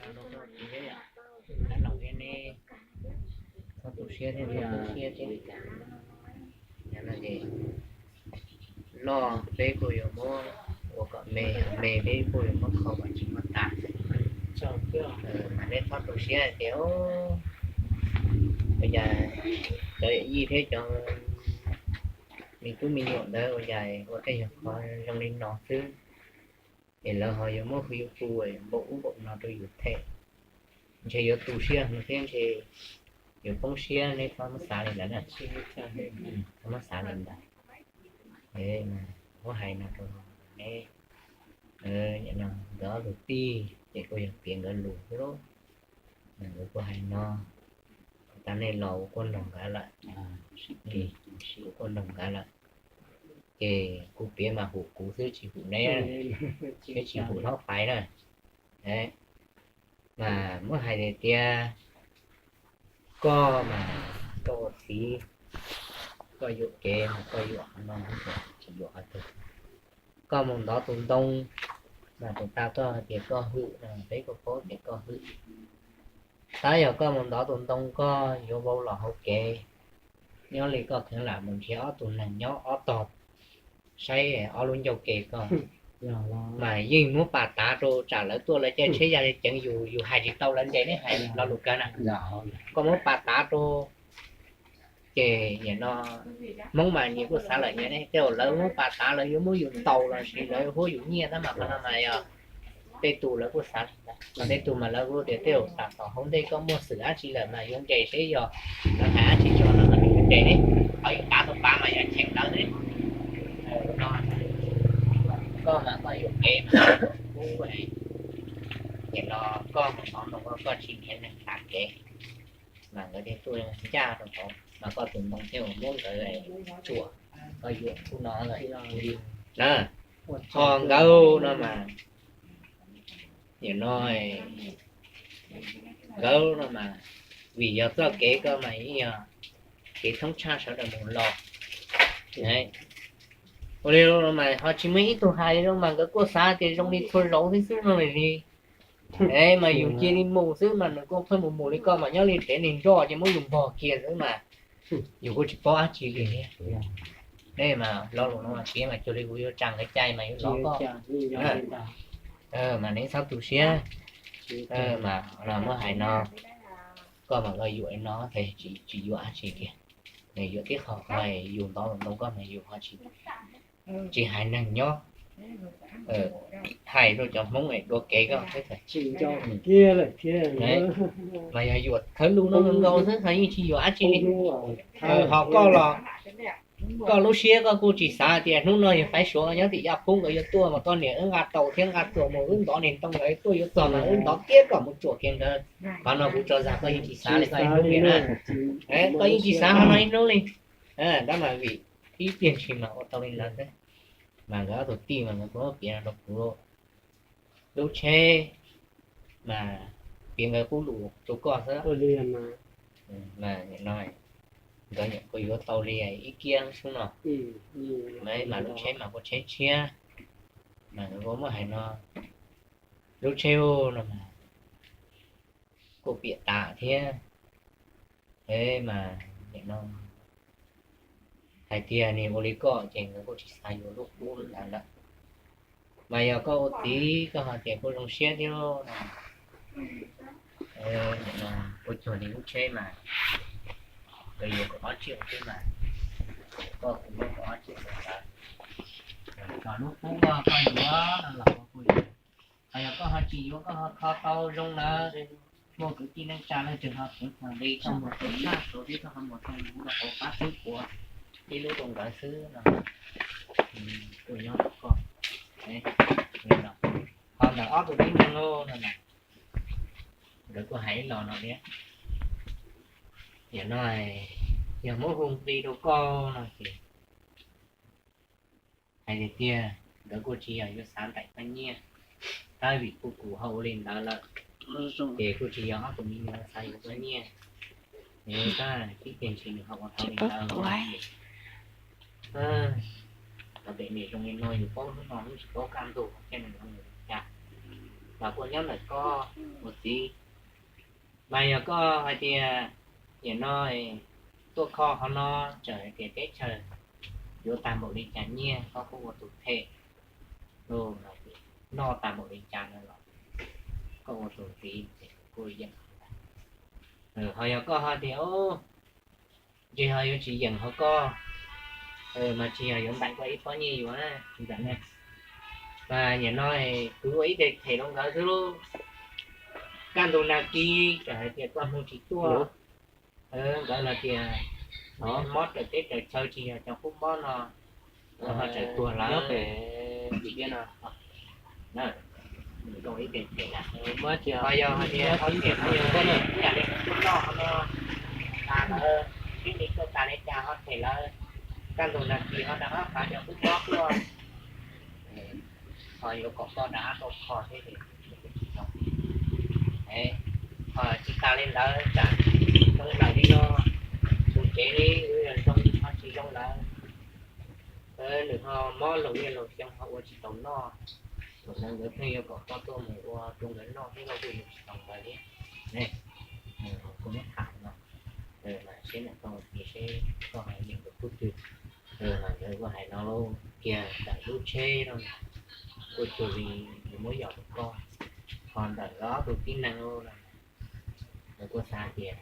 Rau txhua tus thiab yom, qab los thiab neb txhob tu siab thiab, txhob tu siab thiab. Yog no ces noj peb kuj yuav muab ua kom me, me peb kuj yuav muab kho kom tsis muaj tas. Mas neb txhob tu siab hais tias ua cas cov yij thiab cov me tub me nyuam ntawd ua cas ua tej yam qhov zoo li no xwb, es lawv ho yuav muab hwj yuav hu npaum ub npaum no rau yus them, ntshe yuav tu siab heev thiab ntshe yuav poob siab, neb txhob muab xav li ntawd na. Txhob muab xav li ntawd. Muab hais no rau neb, nkawd ob tug tij ces kuj yog piav nkawd lus xwb lauj. Nkawd kuj hais no, tas nej los ua kuj nrog nkawd lawm, ua kuj nrog nkawd lawm, ces kuv piav mas hum kuv xwb tsis hum neb, neb tsis hum hlob Faiv na. Mas muab hais tias koj mas koj ua txiv, koj yuam kev mas koj yuam qhov no, tsis yuam qhov twg. Koj mus ntov tus ntoo, mas tus tag koj hais tias koj hwm no, peb kuj paub tias koj hwm. Tab yog koj mus ntov tus ntoo koj yuav vau los hauv kev, nyob li koj kheev lam mus nrhiav ob tug neeg nyob ob tog saib ob lub ncauj ke koj, mas yeej muab pas tav rau tsam lawv tuaj lawv caij tsheb ya li ceev yus, yus hais tsis tau lawv ntes neb hais lo lus kawg na. Koj muab pas tav rau, ces nim no Hmoob mas nyias kuj xav lawm, nyias ne tej zaum lawv muab pas tav lawv yuav muab yus ntaus los sis lawv yuav huab yus nyiaj tab mas qhov no mas yog tej tus lawv kuj xav li ntawd, tej tus mas lawv kuj tias tej zaum tas tom hauv ntej koj muaj xwm dab tsi lawm mas yuav ntes seb yog lawv hais dab tsi tso no mas nws yuav ntes ne, qhov yus tav tus pas mas yog cheem lawv ne. Koj mas koj yuam kev mas kub, nim no koj mus ntov ntoo koj tsis nrhiav neeg tav kev, mas nkawd thiaj tuaj ncaj rau hauv mas koj tus ntoo thiaj muab nkawd tsuam, koj yuam khub no lawm na. Ho nkawd no mas, nim no nkawd no mas, vim yog txoj kev koj mas yeej yog kev thoob tshaj sawv daws mus los. Ua li mas ho tsis muaj ib tug hais li mas nkawd kuj xav tias zoo li txhua zaus xwb xwb no li. Mas yus cia li mus xwb mas nws kuj pheej mus mus li koj mas nyob li tsev neeg nroj ces muab yus npog kiag xwb mas yus kuj tsis paub dab tsi li thiab. Mas lo lus no mas piav mas cuag li kuv yuav tsa nkawd cai mas yuav lov koj. Mas neb txhob tu siab. Mas muab hais no, koj mas koj yuam no, tsis yuam dab tsi kiag. Nws yuam tib qho, yus ntov ntoo koj mas yus ho tsis, tsis hais neeg nyob, hais rau cov Hmoob es dua kev koj thiab. Mas yog yuam thawv lus no nkaus xwb ho yeej tsis yuam dab tsi li. Ho koj los, koj lub siab koj kuj tsis xav tias hnub no yog Faiv Suav nyob tim Yaj Phoob nkawd yuav tuaj mas koj niam wb nqa tau thiab nqa tuaj mus wb ntov niag ntoo nkawd tuaj yuav txog mas wb ntov kiag kom mus tsuam kiag nkawd. Qhov no kuv tso zag koj yeej tsis xav li koj ib hnub li na. Koj yeej tsis xav qhov no ib hnub li. Tab mas vim ib pliag ntshis mas ua tau li ntawd xwb. Mas nkawd ob tug tij mas nkawd kuj piav no rau kuv, lub tsheb mas piav nkawd pub lus rau koj xwb. Mas no nkawd nyuam qhuav yuav tau li ib kiab xwb no, mas lub tsheb mas ua tsheb tshiab, mas nkawd kuj muab hais no, lub tsheb no mas kuj piam tas thiab. Mas nim no hais tias nws ua li koj ces nkawd kuj tsis xav yuav lub qub ntawd lawm. Mas yog koj ua txiv koj hais tias kuj zoo siab thiab no, ua cuag li lub tsheb mas nkawd yuav kaum ob tsiaum xwb mas koj kuj muab kaum ob tsiaum rau nkawd. Kom lub qub koj koj yuav no los kuj yuav. Ho yog koj ho tsis yuav koj ho kho tau zoo na, muaj kwv tij neej tsa leej twg ho xeev txog nqi koj mus tau tshaj suav xwb koj ho mus tau lub rau hauv qab xwb puav ib lub rau nkawd xwb no, kuj nyob rau koj. Ho ntawm ob tug tib neeg no, nkawd kuj hais ib los no thiab. Nim no yog muab hu nqi rau koj no ces hais tiag tiag, nkawd kuj tsis yog yuav xav ntaim koj nyiaj, tab vim kuj kuv ho ua li ntawd lawm, ces kuj tsis yog ob tug me nyuam xav yuav koj nyiaj. Tab ib pliag ntshis nws ho ua tau li ntawd. Ua pem niam zoo li no yus paub hnub no hnub tsis paub kaj ntug thiab nws zoo li cas. los kuj nyob ntawm koj ua txiv. Mas yog koj hais tias nim no tuaj kho qhov no, txawm hais tias teb chaws yuav tag npaum li cas nyiaj koj kuj ua tus them, noj tag npaum li cas no los koj ua tus txiv ces kuj yeem. Ho yog koj ho tias tsis ho yuav tsis yeem hauv koj, mas tsis yog yuav ntaim koj ib pob nyiaj yuav na, tsis ntawm ne. Mas nim no kuv ua ib teg them rau nkawd xwb lauj. Kaj ntug nag kis txawm hais tias koj hnub tsis tuaj, nkawd los tias mob raws teb raws chaw tsis yog cov qub mob no, ho txawm tuag lawm. Ib teg them na, ho yog hais tias ho them no yog ib yam li tuaj noj no, tas lawm, tib li tuaj tas li cas ho them lawm, kaj ntug nag kis ho rov qab phav cov qub mob tuaj, ho yuav kom koj rov qab tau kho thiab ces tsis zoo. Ho tsis tas li ntawd, tsam zoo lawm li no, tus tsev li zoo ho tsis zoo lawm, nws ho mob laus niaj laus xyoo ho ua tsis tau noj, thaum ntawd nkawd pheej yuav kom koj tuaj mus ua rau nkawd noj thiab koj kuj yuav tsis tau nkawd thiab. Kuv muab tham no, mas seb ntawm koj ua txiv seb koj ho yeem tus qub twg. Mas nkawd kuj hais no lauj, kiag ntawm lub tsheb no kuj cuag li nws muab yos rau koj, ho ntawm ob tug tib neeg no, nkawd kuj xav tias,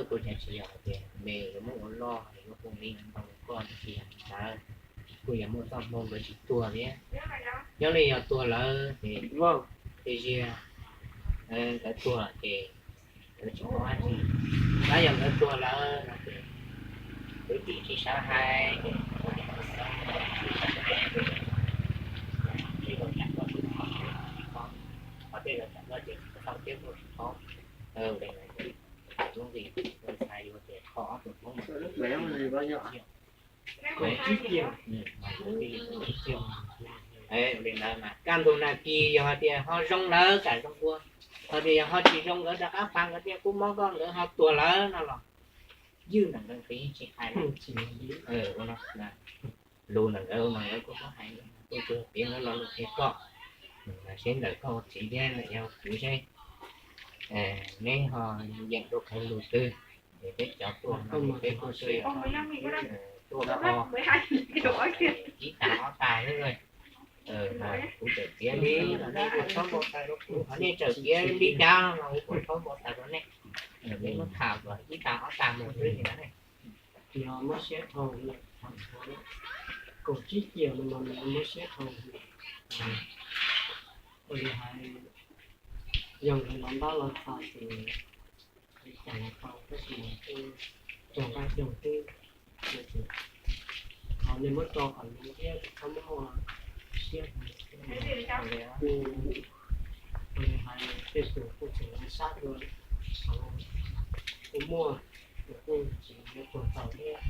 kuv cas tsis yog hais tias me yuav muab ua loj yuav hu li ntau rau koj, tsis yog li ntawd, kuj yog muaj txoj hmoo nkawd tsis tuag thiab. Nyob li yog tuag lawm ces tej zaum nkawd tuag ces nkawd tsis paub dab tsi. Tab yog nkawd tuag lawm no ces kwv tij tsis sawv hais, tsis sawv hais, tsis tau tsam koj tus qhov, qhov tej zaum tsam koj ces tsis tau thiab kuj tsis paub. Lub nqi xav yuav ces kho ob tug hmoob li ntawd mas kaj ntug nag kis yog hais tias ho zoo lawm kam zoo dua, ho tias yog ho tsis zoo nkawd rov qab phav nkawd thiaj kub mob koj nkawd ho tuag lawm no los ywj ntawm nkawd nqi tsis hais lus ntawm nkawd mas nkawd kuj muab hais, kuj tsuas piav nkawd lo lus qhia koj, seb ntawm koj ua txiv thiab ntawm yog kuv seb neb ho yeem rau qhov lus twg. Ces peb cov tuaj no peb kuj tuaj kho ib tag ob tag xwb. Kuv txawm piav li los nej kuj txhob npau taws rau kuv, qhov nej txawm piav li cas los kuv kuj txhob npau taws rau nej. Peb muab tham kom ib tag ob tag mus xwb li ntawd ne. Nws muab siab dhau, kaum tsib kiag no mas nws muab siab dhau. Ua li hais, yog nkawd los ntab los txog ces li cas los tau, tab sis mas kuj raug nqaij doog xwb. Qhov nej muab tso kom luv thiab tsis txhob muab siab dhau. Ua li hais tej tus kuj tseem sab dua, kuj muaj, kuj tsis yuav tuag txaus thiab.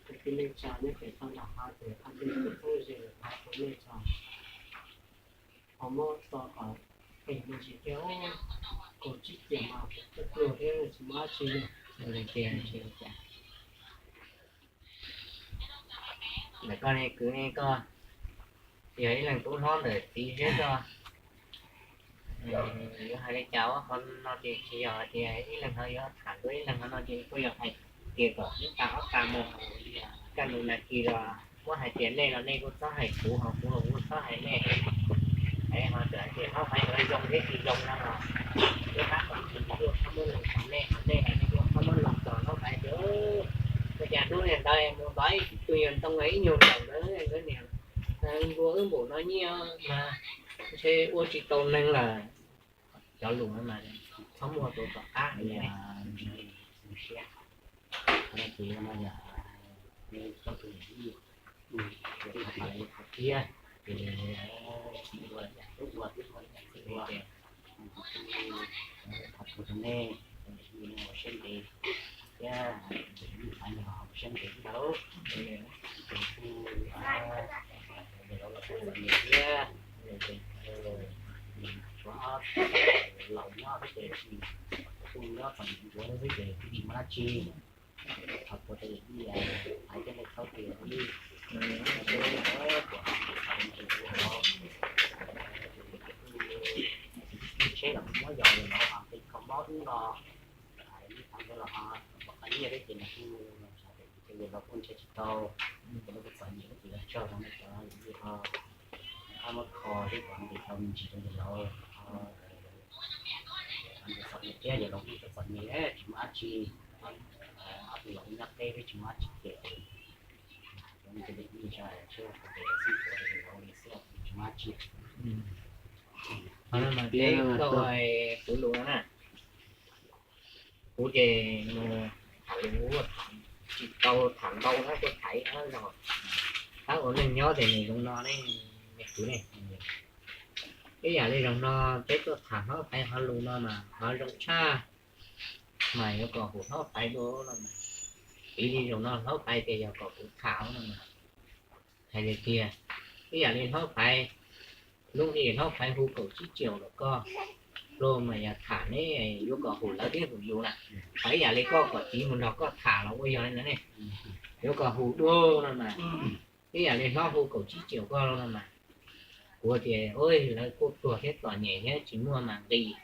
Tus tij neej tsa nyob pem toj nram hav ces qhov ntej kuj poob ze lawm, qhov tus neej tsa ho muab tso kom qis me ntsis thiab, kaum tsib kiag mas kuj pluag thiab tsis muaj dab tsi li. Ntawm koj ne kwv ne, koj yog ib leeg tub hlob ntawm txiv seb koj yuav hais li cas. Qhov no ces tsis yog hais tias ib leeg ho yuav tham dua ib leeg, qhov no ces kuj yog hais tias kom ib tag ob tag mus. Kaj ntug nag kis los muab hais tias nej los nej kuj txhob hais kuv, ho kuv los kuv txhob hais nej. Es ho txawm hais tias hlob Faiv nkawd zoo thiab tsis zoo no los, kuv tab tom tsis tuaj txhob muab los txog nej, ho nej los nej kuj txhob muab los txog hlob Faiv tias, ua cas hnub niag ntawd mus ntaus ib tug nyuag ntoo ib nyuag ntaus ntawd nkawd niag nplua wb npaum no nyiaj mas ntshe ua tsis tau neeg lawm. Cov lus no mas txhob muaj tus tom qab li. Siab, tsis no yog tau tus thiab, ces tsis ua, tub ua, tub ua, tsis ua. Thov tus rau nej ua siab ntev thiab, ua siab ntev ntau. Tus kuj, tus laus los kuj txom nyem thiab, tus laus nyob xwb ces kuj nyob txom nyem ntsuav xwb ces kuj tsis muaj dab tsi. Thov tus rau yawm yij, hais coj nej txhob tias li, seb puas, tus laus, tsheb los kuj muab yos yos los ho qi kho mob ub no, ib thaj ntawd los ho pom qab nyiaj thiab ces nws kuj, yos los kuj ntshe tsis tau, ces lawv kuj txom nyem ces lawv tso rau nej cov yus ho, ho muab kho thiab kom nqis tau me ntsis rau yus los ho, ntawd txom nyem thiab yus los kuj txom nyem tsis muaj dab tsi, ob tug los kuj nyob teb thiab tsis muaj dab tsi ces, cov me cov niam me tsa seb ua li xwb, ua li xwb tsis muaj dab tsi. Qhov no mas teb tau kuv lus no na. Kuv ces mus tham lus tsis tau tham ntau na, kuv tham ib qho zog, tab ua neeg nyob ces nws zoo no ne, me kwv ne. Ib yam li zaum no peb tuaj tham hlob Faiv qhov lus no mas qhov zoo tshaj mas yuav kom hum hlob Faiv dua no mas, piv li zaum no hlob Faiv tias yog kom kuv tham no mas, hais tias tiag, ib yam li hlob Faiv, lub nqi hlob Faiv hu kaum tsib tsiaum los koj, luag mas yog tham neb yuav kom hum lawv thiab hum yus na. Ho ib yam li koj kom txiv mus nrog koj tham los ua yog li ntawd ne, yuav kom hum dua no mas, ib yam li hlob hu kaum tsib tsiaum koj no mas, kuv tias lawv kuj pluag thiab txom nyem thiab tsis muaj mas nqis,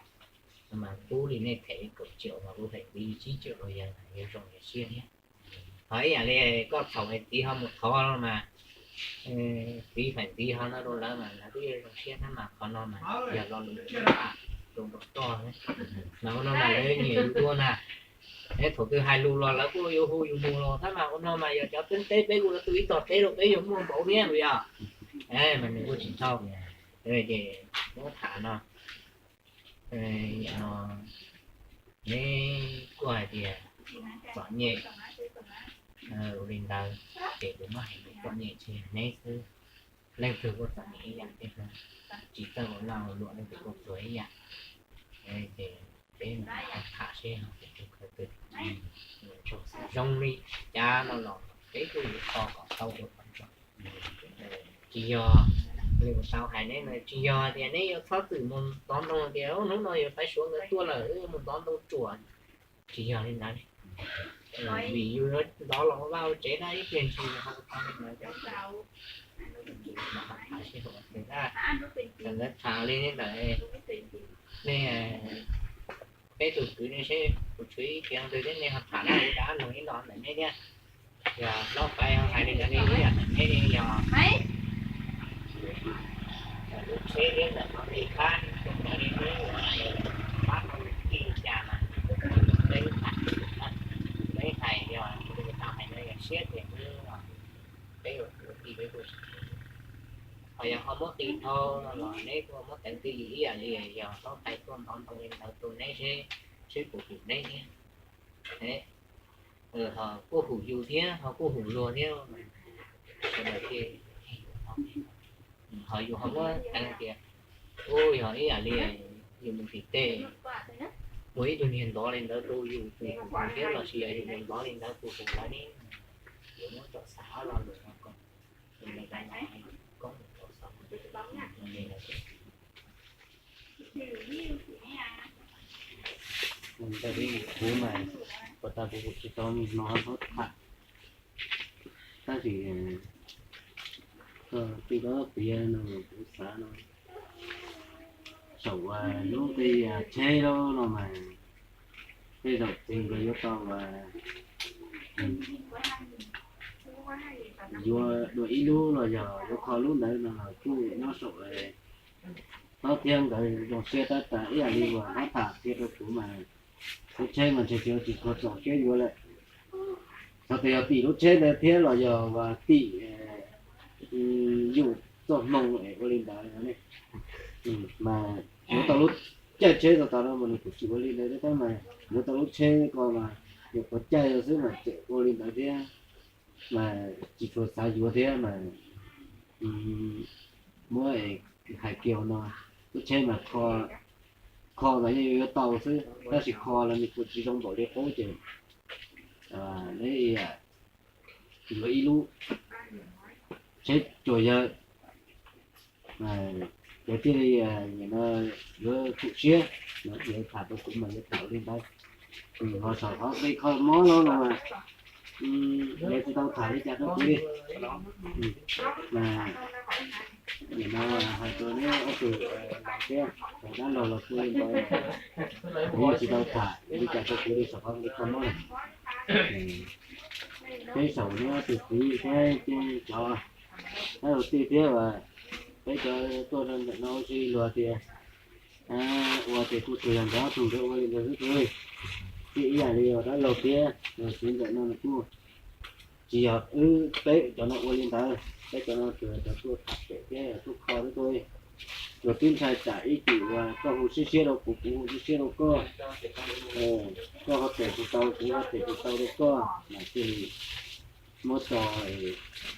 mas pub li nej them kaum tsiaum mas kuv them nqi tsib tsiaum los yog yuav zoo yus siab thiab. Ho ib yam li koj txhaum es txiv ho mus thov no mas, txiv feem ntxiv ho no rau lawv mas lawv twb yuav zoo siab thiab mas qhov no mas yog lo lus rau nraum toj mas ua no mas lawv nyiam yus dua na. Es thaum twg hais lus los lawv kuj yuav hu yus mus los tab mas ua no mas yog cov teb teb peb kuj yuav tu ib tog teb rau peb yuav muaj npaum thiab yom. Mas nws kuj tsis tau, ces muab tham no, no, neb kuj hais tias txom nyem ua li ntawd, ces kuv muab hais tias txom nyem tsis yog neb xwb, leej twg kuj txom nyem ib yam thiab, tsis txawj ua lag ua luam leej twg kuj pluag ib yam. Ces peb mus tham seb ho puas tau khawv twg, zoo li cas no los peb kuj yuav kho kom tau ua qhov tseeb. Tsis yog li kuv tau hais neb no, tsis yog tias neb yuav txhob txwm mus ntov ntoo tias hnub no yuav pab Suav nkawd tuaj lawm mus ntov ntoo tsuam, tsis yog li ntawd. Vim yus yuav ntov los ua vaj ua tsev na ib pliag ntshis ho tau li ntawd. Lawv tham li ntawd, nej, peb tus kwv nej seb kuv tshuav ib tiag twg thiab nej ho tham na ua dab no ib los ntawm neb thiab. Yog hlob Faiv ho hais li ntawd ne, ib yam ntawm neb ne yog lub tsheb thiab ntawm no li pab tus ntawd li pab tau li cas mas peb tham, peb hais yog tau hais no yog siab ces peb ua kwv tij peb kuj tsis, ho yog ho muab qi dhau no los neb kuj muab teev tij ib yam li yog hlob Faiv tuaj ntov ntoo li ntawd rau neb seb, seb puas hum neb thiab. Ho kuj hum yus thiab ho kuj hum luag thiab. Sawv daws thiaj, ho yus ho muab teev tias, u, yog ib yam li yus mus tim tej, muaj ib tug niag ntov li ntawd rau yus tus hum thiab los sis yog yus mus ntov li ntawd tus hum lawv ne, yuav muab tsom xav ob lo lus no kom koob tau xav. Ntawm li kuv mas, puas tas kuv kuj tsis tau hnov hlob tham, tab sis tij laug piav no kuv xav no, saum lub tej tsheb loj no mas tej zaum txiv nkawd yuav tau yuav dua ib lub los yog yuav kho lub ntawd no los kuj nyob saum tob thiab nkawd zoo siab tab tas ib yam li uas hlob tham qhia rau kuv mas lub tsheb mas ntshe tsis tshua txaus siab yuav lawm. Txog tias yog tim lub tsheb ntawd thiab los yog uas tim yus txoj hmoo es ua li ntawd ne, mas yuav tau lub caij tsheb tau tas no mas nws kuj tsis ua li ntawd thiab tab mas yuav tau lub tsheb ko mas yog puas caij xwb mas tseem ua li ntawd thiab, mas tsis tshua xav yuav thiab mas muab hais kiag no, lub tsheb mas kho mas yeej yuav tau xwb tab sis kho los nws kuj tsis zoo npaum li qub ces neb yuav ib lub tsheb tsuas yawg, yawg thiaj li yuav tsum siab, yawg tham rau kuv mas yawg tham li ntawd. Ho saum qhov qi kho mob no los mas yawg tsis tau tham li cas rau kuv li, mas Nim no hais rau neb ob tug thiab, cov dab laug los kuj li ntawd, kuv yeej tsis tau tham li cas rau kuv li saum qhov li koj mob na. Peb saum neb ob tug txiv thiab cov dab laug tij thiab uas peb cov tuaj rau ntawm no ua si luag tias ua tias kuj tsuas yog nkawd ob tug nkawd ua li ntawd xwb. Tij ib yam li uas dab laug thiab luag txiv ntawm no nws kuj tsis yog wb peb cov no ua li ntawd, peb cov no tsuas yog cov tuaj tham pem thiab tuaj kho xwb tus. Luag twb ntshai tsam ib chim uas koj hu siab siab rau kuv, kuv hu siab siab rau koj, koj ho pem kuv tau, kuv ho pem kuv tau rau koj mas cia li muab tso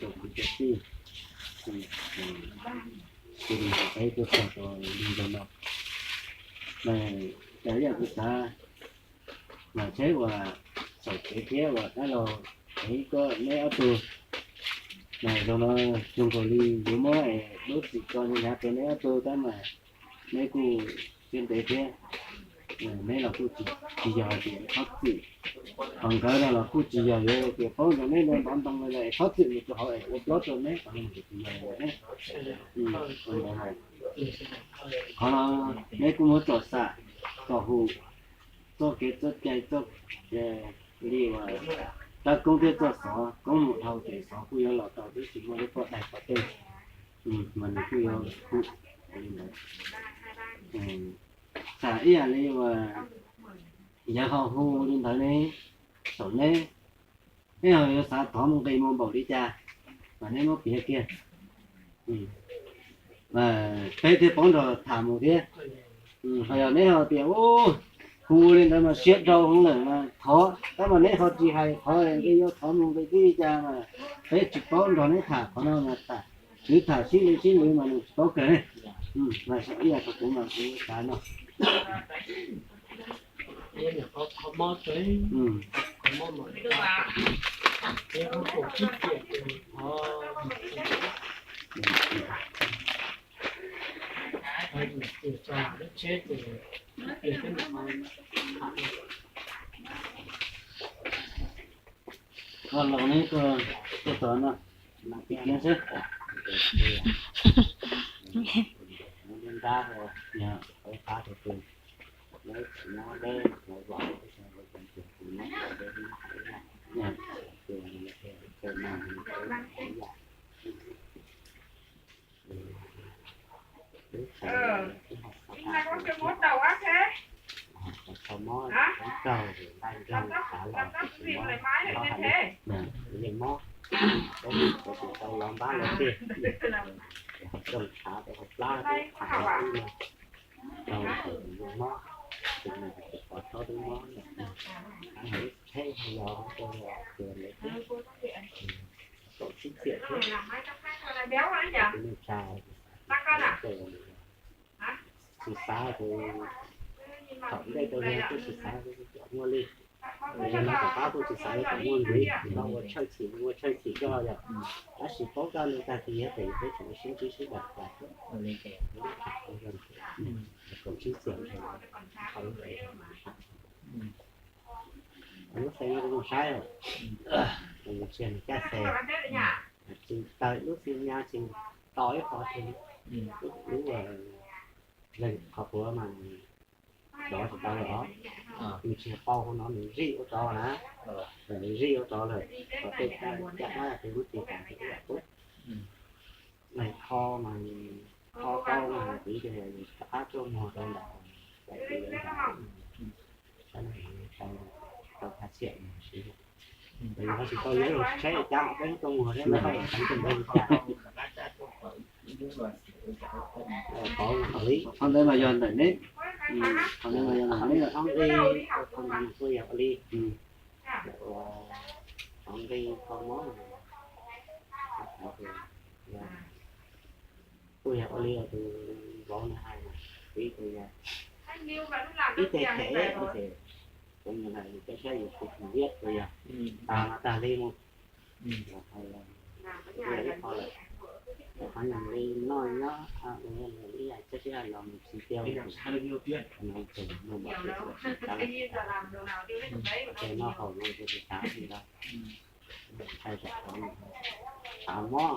rau kuv cov tij. Cia li peb tuaj txog rau li ntawd no, mas cas ib yam kuv xav mas tsheb uas xaum kev thiab uas dab laug ev koj neb ob tug mas zoo no zoo nkaus li yuav muab lub txim tso hnyav rau neb ob tug tab mas neb kuj siab ntev thiab. Neb los kuj tsis yog hais tias thov txim, ho nkawd no los kuj tsis yog yuav tias paub ntsoov neb ntau ntau ntoo li lawm es thov txim mus rau hauv es ua plaub rau neb, qhov no tsis yog li ntawd. Qhov no neb kuj muab tsom xam kom hu txoj kev txoj cai, txoj li uas tab koob thiab txoj xov koob mus dhau ces xov kuj yuav los tau, twb tsis muaj lub poj daig pov tej mas nws kuj yuav hu li ntawd. Txawm ib yam li uas yawg ho hu li ntawd ne, saum neb, neb ho yuav xav thov mus nqis mus npaum li cas mas neb muab piav kiag, peb thiaj paub nrog tham mus thiab. Ho yog neb ho tias hu li ntawd mas siab dhau heev lawm mas thov, tab mas neb ho tsis hais qhov nqi yuav thov mus nqis tib li cas mas peb tsis paub nrog neb tham qhov no mas tham, twb tham sib li sib li mas nws tsis paub kawg ne. Mas ib yam rau kuv mas kuv xav no. Koj los neb tuaj txog no, ib kiag xwb. Mob, mob, tau los npab los tiag, zoo tshav rau hauv plab, tau mob, tus no tus pov txhob twb mob, tsheb los rau tias lawv kaum tsib txiam thiab, tus neej tsa tsis xav tus, thaum ntej tau yog kuj tsis xav muaj li, yog no tom qab kuj tsis xav kom muaj ntxiv, no ua tshawj chim ua tshawj chim coj yom. Tab sis paub kaj ntug tag kis pem peb tseem ua siab ntsib sib dam tas thiab. Kaum tsib txiam ntshe qhov lub fev, lub fev no kuv mus saib, kuv mus tsis yog nws caj xes, tsis tawm lub xi nyas tsis to ib qho, lub leeg qhov quav mas dov tsis tau lawm os. Nws tsis qau hauv no nws zij ua rov na, nws zij ua rov lawm, qhov tej caj dab tej lub tsis tas ib yam qub. Kho mas, kho tau mas kuv ces rov qab tuaj muag rau ntawm, tau thaj tsiam siv, ho tsis tau yuav lub tsheb cab peb tuaj muag thiab, lawv ho tseem tus npawg li cas. Qhov ntawd mas yog ntawm neb, qhov ntawd mas yog ntawm neb, qhov nqi, qhov nqi kuj yog ua li, qhov nqi kho mob, kuj yog ua li tus vauv no hais, ib tug yog ib teg them, ib teg, kuv mus hais peb saib YouTube viab kuj yog tas mas tas li mus. Kuj yog ib qho lawm, qhov nyob li noj nyob ua ib yam txawj sib hais los mus tsis tiag, no haum no tsis xav li ntawd. Hais kom qhov mob,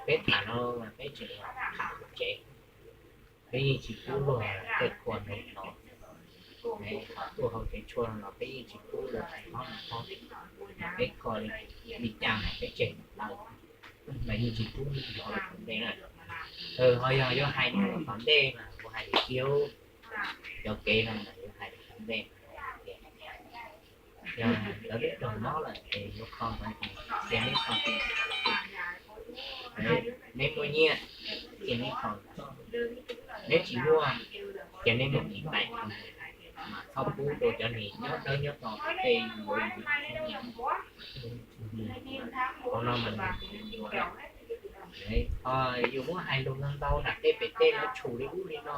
Peb tham no mas peb tseem tham hauv tsev, peb yeej tsis pub luag tej qhua no no, tuaj hauv tsev tshuaj no los peb yeej tsis pub luag tham hlob no hlob, peb kho li cas mas peb tseg tawm, mas yeej tsis pub nrov li tom ntej na. Ho yog yuav hais nrov tom ntej mas kuv hais li tiag, cov kev no mas yuav hais li tom ntej, yog lawv twb raug mob lawm ces yuav kho ntawd ces cia neb kho, neb muaj nyiaj ces neb kho, neb tsis muaj ces neb mus kis pais, mas txhob pub rau cov niag nyob dawb nyob do tej yuav yus nyiaj. Qhov no mas yus muab hais lus no ntau nram tej pem tej lawv tshum li ub li no,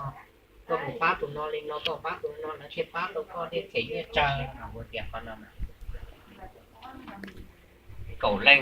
koj mus pab tus no li no, koj pab tus no lawv thiaj pab tau koj thiaj them nyiaj tsawg no, ua tias qhov no kaum leej